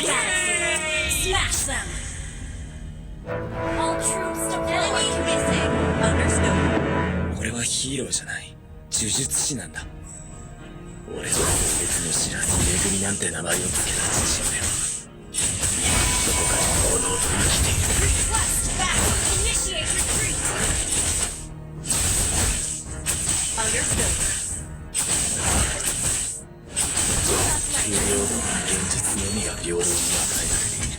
the battlefield. Smash them. All troops deployed. Enemy missing. Understood. 俺はヒーローじゃない。呪術師なんだ。俺は別の知らず恵みなんて名前をつけた父親はどこかに堂々と生きている。 Request backup. Initiate retreat. Understood. 不平等は現実のみが平等に与えられている。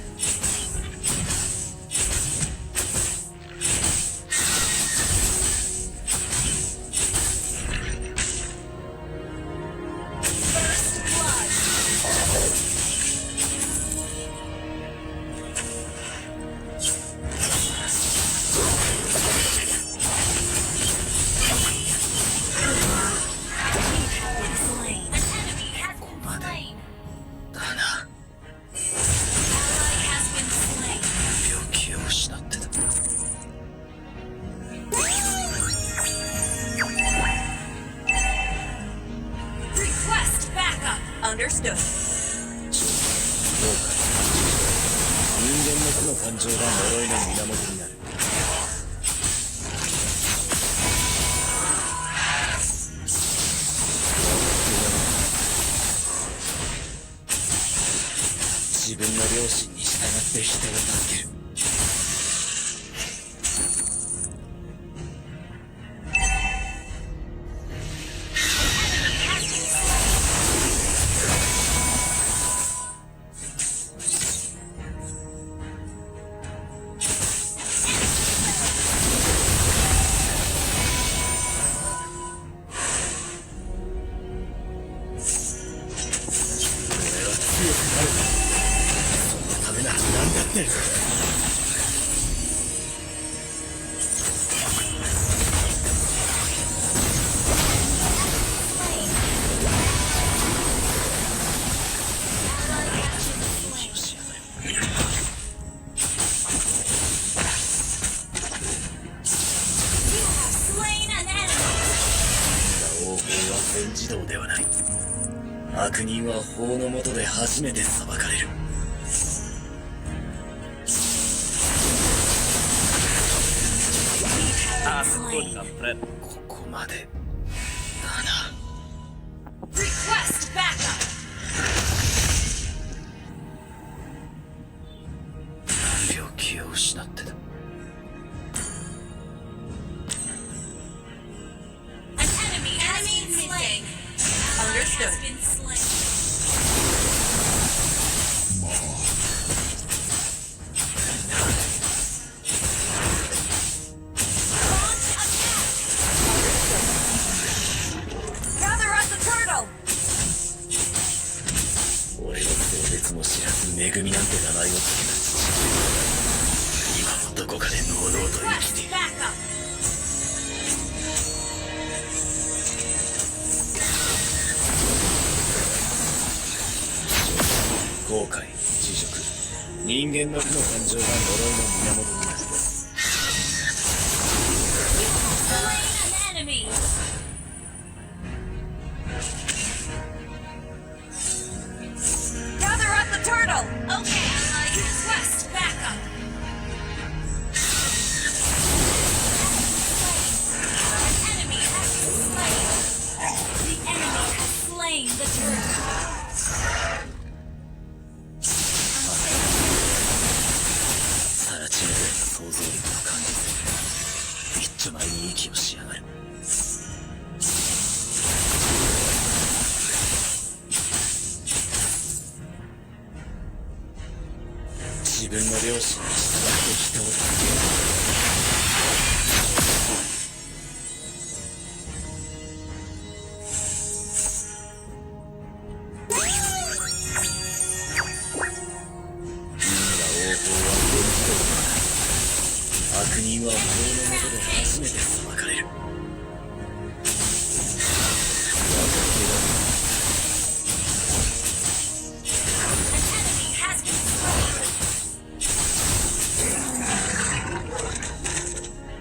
Understood. 人間の負の感情が呪いの源になる。自分の良心に従って人を助ける。全自動ではない。悪人は法の下で初めて裁かれる。ここまでだな。Request backup. 何秒気を失ってた。Understood. Gather up the turtle. 俺の性別も知らず恵みなんて名前をつけた父親は今もどこかで堂々と生きている。後悔、辞職、人間の負の感情が呪いの源になる。Gather up the turtle. Okay, request backup. An enemy has been slain. The enemy has slain the turtle. 想像力の感じする。一丁前に息をしやがる。自分の良心に従って人を助ける。悪人は法の下で初めて裁かれる。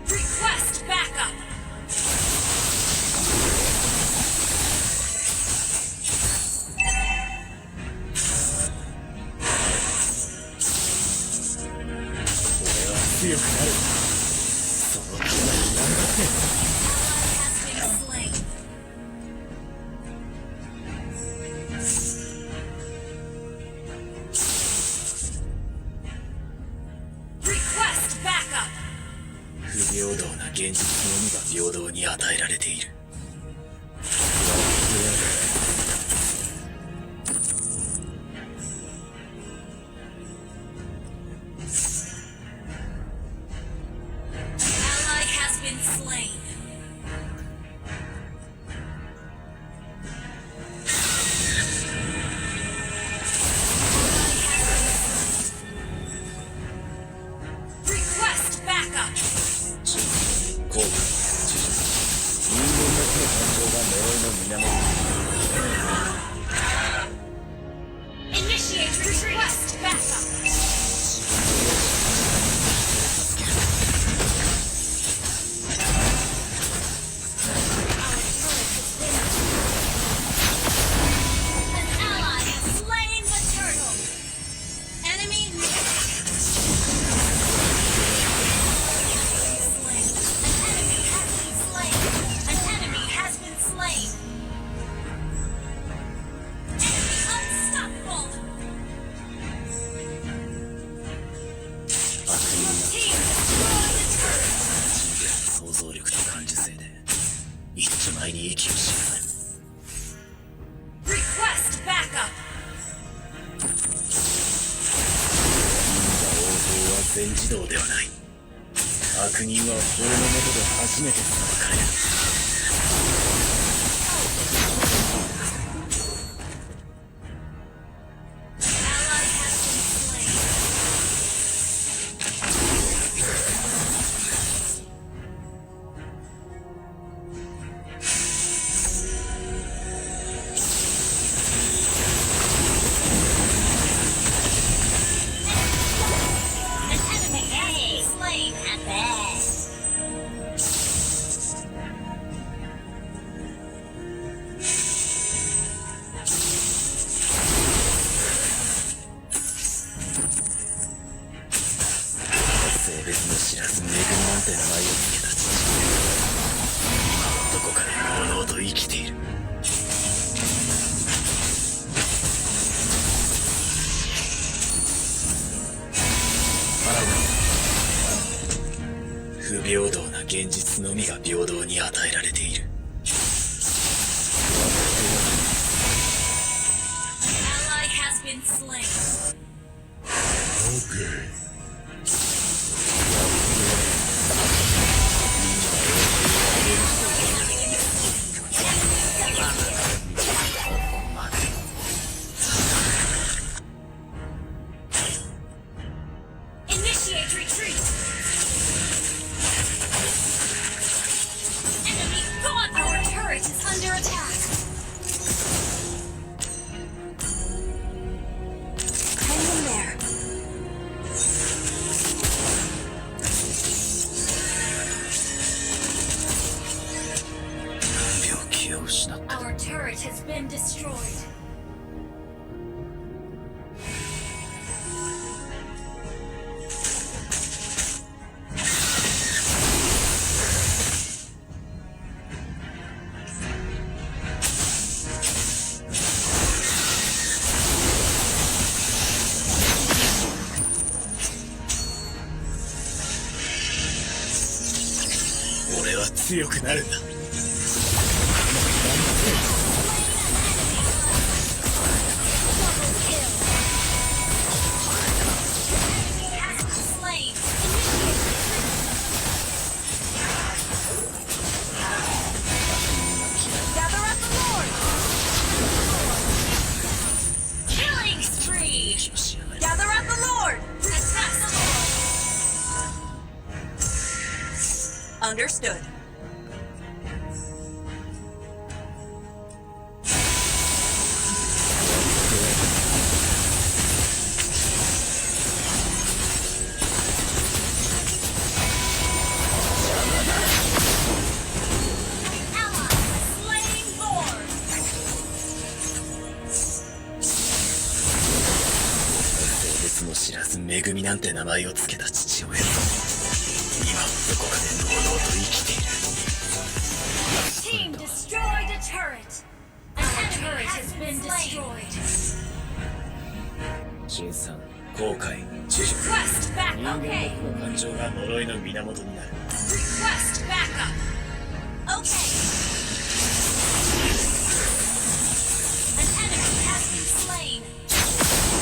Request backup. 人なる。その気はなんだって。 Has been slain. Request backup. 不平等な現実のみが平等に与えられている。 Ally has been slain. Request backup. こう人間の手の感情が呪いの源。 Initiate request backup. An ally has slain the turtle. Enemy slain. An enemy has been slain. Enemy unstoppable. Team destroy the turret. 想像力と感受性で一丁前に息をしない。 Request backup. 応報は全自動ではない。悪人は法の下で初めて裁かれる。 Ally has been slain. An enemy has been slain at best.「性別の知らず恵みなんて名前をつけた父親はどこかで炎と生きている。不平等な現実のみが平等に与えられている。 Ally has been slain. Initiate retreat. Enemy gone. Our turret is under attack. Hang in there. Our turret has been destroyed. Ally 俺は強くなるんだ。 Slain. Gather up the Lord. Killing spree. Gather up the Lord. Attack the Lord. Understood. Ally slain Lord. 性別も知らず恵みなんて名前をつけた父親。どこかで堂々と生きている。 Team destroyed a turret. Our turret has been destroyed. 新さん、後悔、知識。 Request 人間 backup. の Okay. 負の感情が呪いの源になる。 Request backup. Okay. An enemy has been slain.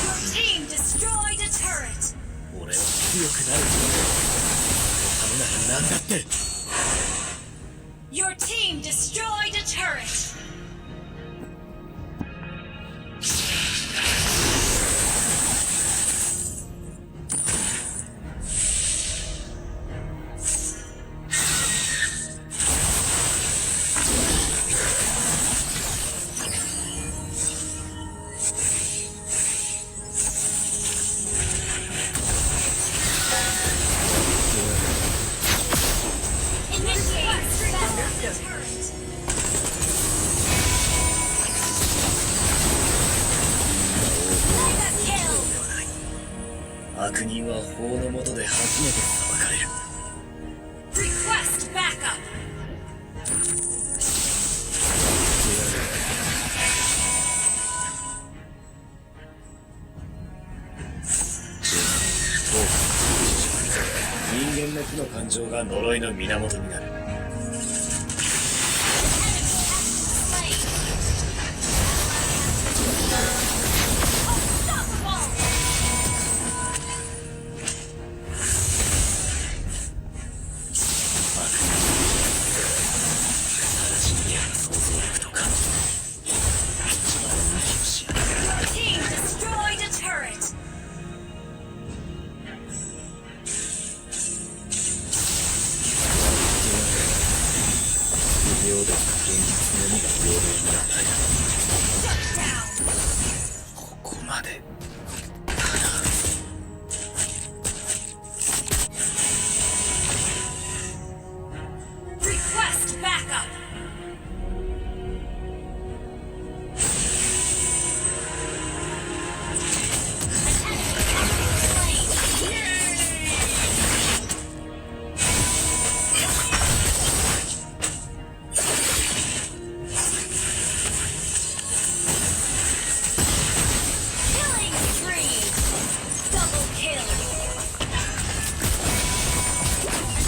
Your team destroyed a turret. 俺は強くなる。そのためなら何だって。 Your team destroyed a turret. Initiate backup turret. 悪人は法の下で初めて裁かれる。 Request backup. 人間の負の感情が呪いの源になる。 Team destroyed a turret. 不平等な現実のみが平等に与える。 Shut down. ここまで。 Request backup. Killing spree. Double kill. An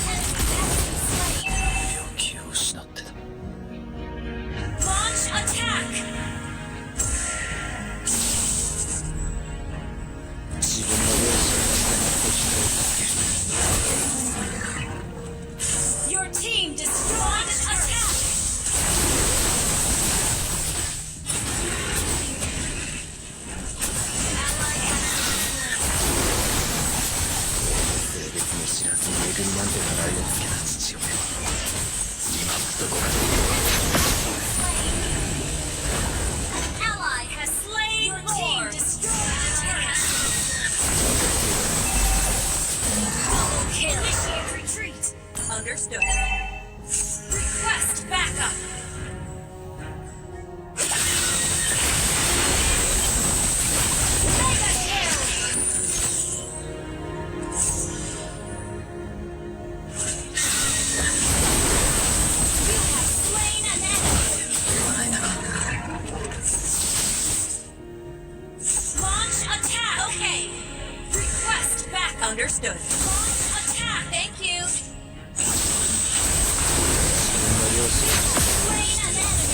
enemy has been slain. 勇気を失ってた。 Launch attack. 自分の容姿を人を助ける。 Your team destroyed a turret. 性別も知らずに恵みなんて名前をつけた父親は今もどこかで An ally has slain. Your team destroyed a turret. Double kill. Initiate retreat. Understood. Request backup. Mega kill. You have slain an enemy. 言わないな。 Launch attack. Okay. Request backup. Understood. Launch attack. Thank you. 自分の容姿を Slain an enemy.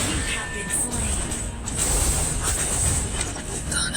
You have been slain. だな。